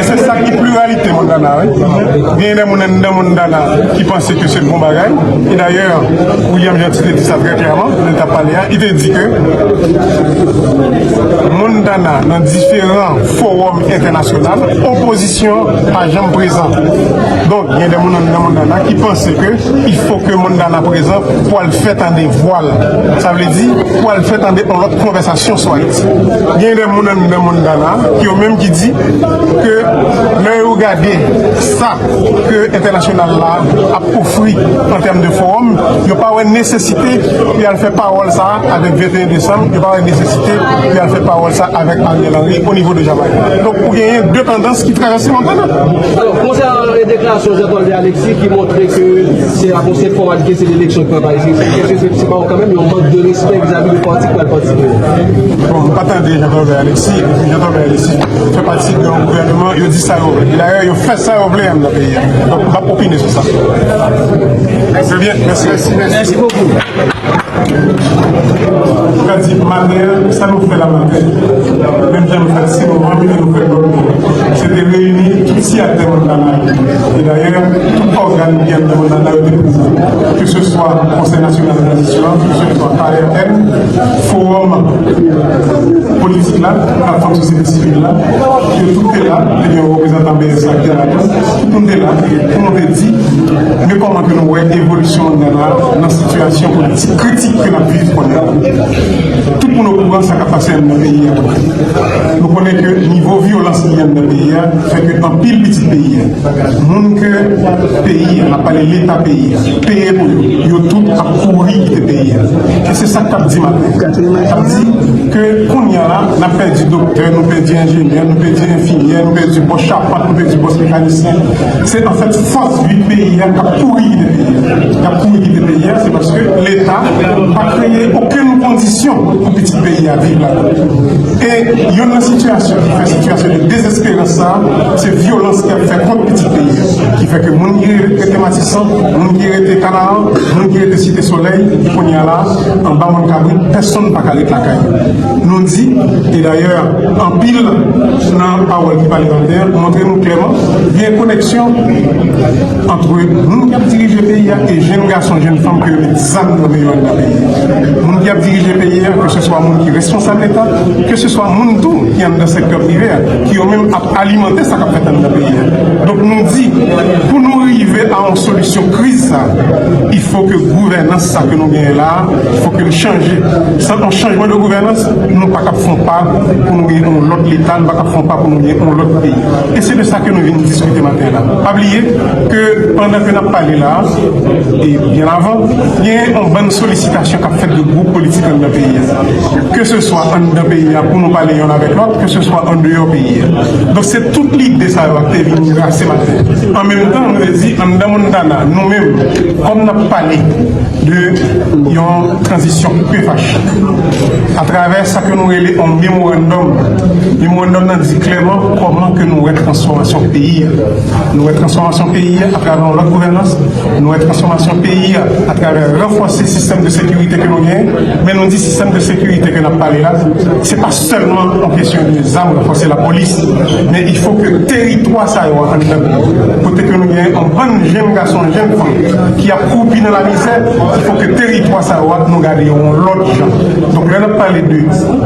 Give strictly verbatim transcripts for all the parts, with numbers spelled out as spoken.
E se sa ki pliralite Montana, wi. Gen de moun anndan Montana ki panse ke se bon bagay. E dayè, William Jeanty te di sa trè klèman, lè l t ap pale a. Li te di ke Montana, nan diferan fowòm entènasyonal, opozisyon pa janm prezan. Donk, gen de moun anndan Montana ki panse ke il faut que Montana prezan pou al fè tande vwa l. Sa vle di, pou al fè tande yon lòt konvèsasyon sou Ayiti. Gen de moun anndan Montana ki yo menm ki di ke lè yo gade sa ke entènasyonal la ap ofri an tèm de fowòm, yo pa wè nesesite pou y al fè pawòl sa a avèk venteyen desanm, yo pa wè nesesite pou y al fè pawòl sa a avèk Ariel Henry o nivo de Jamayik. Donk, ou genyen de tandans ki travèse Montana. Alò, konsènan deklarasyon Jean Tolbert Alexis ki montre ke se ap yon sèl fòmalite, se eleksyon ki pral pase, èske se, se pa kanmenm yon mank de respè vizavi de pati k pral patisipe? Bon, m pa tande Jean Tolbert Alexis, epi Jean Tolbert Alexis fè pati de yon gouvènman, yo di sa yo vle. E dayè, yo fè sa yo vle anndan peyi a. Donk, m p ap opine sou sa. Trè byen, mèsi. Mèsi bokou. Ou ka di, Maten an, sa nou fè la maten, menm jan nou fè l sis novanm e nou fè l lòt bò, se te reyini tout siyatè Montana yo. E dayè, tout ògàn ki anndan Montana yo te prezan. Ke se swa Konsèy Nasyonal Tranzisyon an, ke se swa K R N, Fowòm Politik la, Platfòm Sosyete Sivil la, yo tout te la, te gen yon reprezantan B S A ki te la tou, tout moun te la, pou nou te di, men kòman ke nou wè evolisyon Montana nan sitiyasyon politik kritik ke n ap viv kounye a. Tout moun okouran sa k ap pase anndan peyi a tou. Nou konnen ke nivo vyolans ki gen anndan peyi a fè ke anpil pitit peyi a, moun ke peyi a, n ap pale Leta peyi a, peye pou yo, yo tout ap kouri kite peyi a. E se sa k ap di maten. K ap di ke kounye a la, n ap pèdi doktè, nou pèdi enjenyè, nou pèdi enfimyè, nou pèdi bòs chapant, nou pèdi bòs mekanisyen. Se anfèt fòs viv peyi a k ap kouri kite peyi a. Y ap kouri kite peyi a, se paske Leta pa kreye okenn kondisyon pou pitit peyi a viv ladan. E youn nan sitiyasyon ki fè sitiyasyon de dezesperans sa a, se vyolans ki ap fè kont pitit peyi a, ki fè ke moun ki rete Matisan, moun ki rete Kanaran, moun ki rete Site Solèy, kounye a la, anba Mòn Kabrit, pèsonn pa ka ret lakay li. Nou di, e dayè, anpil nan pawòl ki pale maten an montre nou klèman, gen koneksyon ant moun k ap dirije peyi a e jenn gason, jenn fanm ke yo met zam nan men yo anndan peyi a. Moun ki ap dirije peyi a, ke se swa moun ki responsab Leta, ke se swa moun tou ki anndan sektè prive a, ki yo menm ap alimante sa k ap fèt anndan peyi a. Donk nou di, pou nou rive a yon solisyon kriz sa, il faut que gouvènans sa ke nou genyen la, il faut que l chanje. San yon chanjman de gouvènans, nou pa k ap fè yon pa pou nou gen yon lòt Leta, nou pa k ap fè yon pa pou nou gen yon lòt peyi. E se de sa ke nou vin diskite maten la. Pa bliye ke pandan ke n ap pale la, e byen avan, gen yon bann solisitasyon k ap fèt de gwoup politik anndan peyi a. Ke se swa anndan peyi a pou nou pale yonn avèk lòt, ke se swa andeyò peyi a. Donk se tout lide sa yo k te vin brase maten. An menm tan, nou te di, anndan Montana, nou menm, kòm n ap pale de yon tranzisyon koupe fache, atravè sa ke nou rele yon memorandòm, memorandòm nan di klèman kòman ke nou wè transfòmasyon peyi a. Nou wè transfòmasyon peyi a atravè yon lòt gouvènans, nou wè transfòmasyon peyi a atravè ranfòse sistèm de sekirite ke nou genyen, men nou di sistèm de sekirite ke n ap pale la, se pa sèlman yon kesyon de zam, ranfòse lapolis, men il faut que teritwa sa yo anndan, kote ke nou gen yon bann jenn gason, jenn fanm ki ap kwoupi nan lamizè, il faut que teritwa sa yo nou gade yo yon lòt jan. Donk lè n ap pale de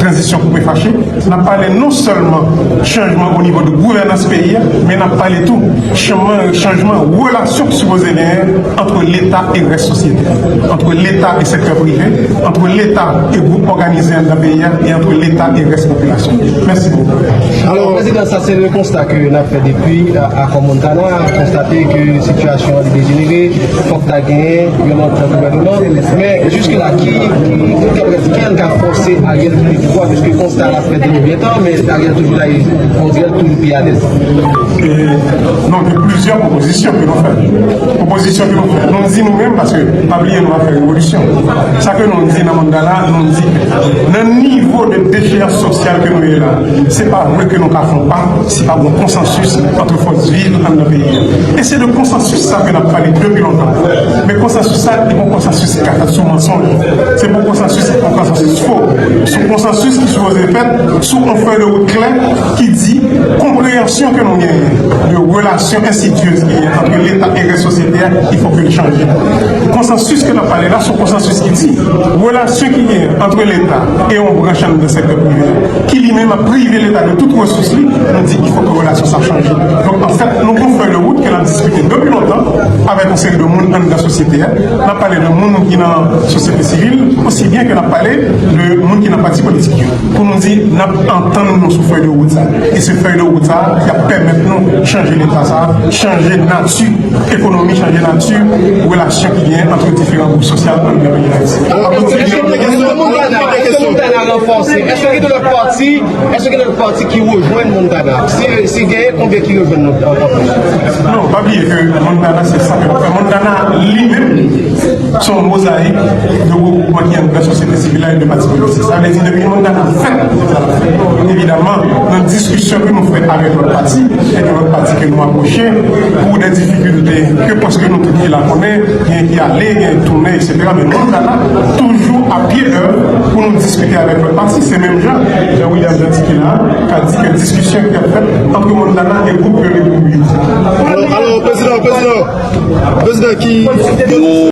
tranzisyon koupe fache, n ap pale non sèlman chanjman o nivo de gouvènans peyi a, men n ap pale tou chanjman, chanjman relasyon ki sipoze genyen ant Leta e rès sosyete, ant Leta e sektè prive, ant Leta e gwoup òganize anndan peyi a, e ant Leta e rès popilasyon. Mèsi bokou. Alò, Prezidan, sa se le konsta ke n ap fè depi, a, Akò Montana, konstate ke sitiyasyon an li dejenere, fòk ta genyen yon lòt gouvènman. Men jiske la, ki, ki, ki, ki, ki ka fòse Ariel kite pouvwa, piske konsta l ap fèt depi lontan, men Ariel toujou la, on dirè l toujou pi alèz. E, non, gen plizyè pwopozisyon ke nou fè. Pwopozisyon ke nou fè. Nou di nou menm, paske pa bliye nou ap fè revolisyon. Sa ke nou di nan Montana, nou di nan nivo de decheyans sosyal ke nou ye la, se pa vre ke nou ka fè yon pa si pa gen yon konsansis ant fòs viv anndan peyi a. E se de konsansis sa ke n ap pale depi lontan. Men konsansis sa, li pa yon konsansis ki ka fèt sou mansonj. Se pa yon konsansis ki pa yon konsansis fo. Se yon konsansis ki sipoze fèt sou yon fèy de wout klè ki di konpreyansyon ke nou genyen de relasyon ensidyez ki genyen ant Leta e rès sosyete a, il faut que l chanje. Konsansis ke n ap pale la, se yon konsansis ki di relasyon ki genyen ant Leta e yon branch anndan sektè prive a, ki li menm ap prive Leta de tout resous li, nou di il faut que relasyon sa chanje. Donk, anfèt, nou gen yon fèy de wout ke n ap diskite depi lontan avèk yon seri de moun anndan sosyete a. N ap pale de moun ki nan sosyete sivil, osi byen ke n ap pale de moun ki nan pati politik yo. Pou nou di, n ap antann nou sou fèy de wout sa. E se fèy de wout sa ki ap pèmèt nou chanje Leta sa, chanje nati ekonomi, chanje nati relasyon ki genyen ant diferan gwoup sosyal anndan peyi Dayiti. Alò, èske, èske Montana, èske Montana ranfòse? Èske gen lòt pati, èske gen lòt pati ki rejwenn Montana? Si, si genyen, konbyen ki rejwenn Montana? Non, pa bliye ke Montana se sa ke nou fè. Montana li menm, se yon mozayik de regwoupman ki anndan sosyete sivil la e de pati politik. Sa vle di, depi Montana fèt, evidaman, nan diskisyon ke nou fè avèk lòt pati, e gen lòt pati ke nou apwoche pou de difikilte Ke paske nou tout ki la konnen, gen ki ale, gen tounen, etsetera. Men Montana toujou ap pye dèyè pou nou diskite avèk lòt pati. Se menm jan Jean William Jean Tiki la ka di ke diskisyon ki ap fèt ant Montana e gwoup yo li pou yo. Alò, alò, prezidan, prezidan, prezidan ki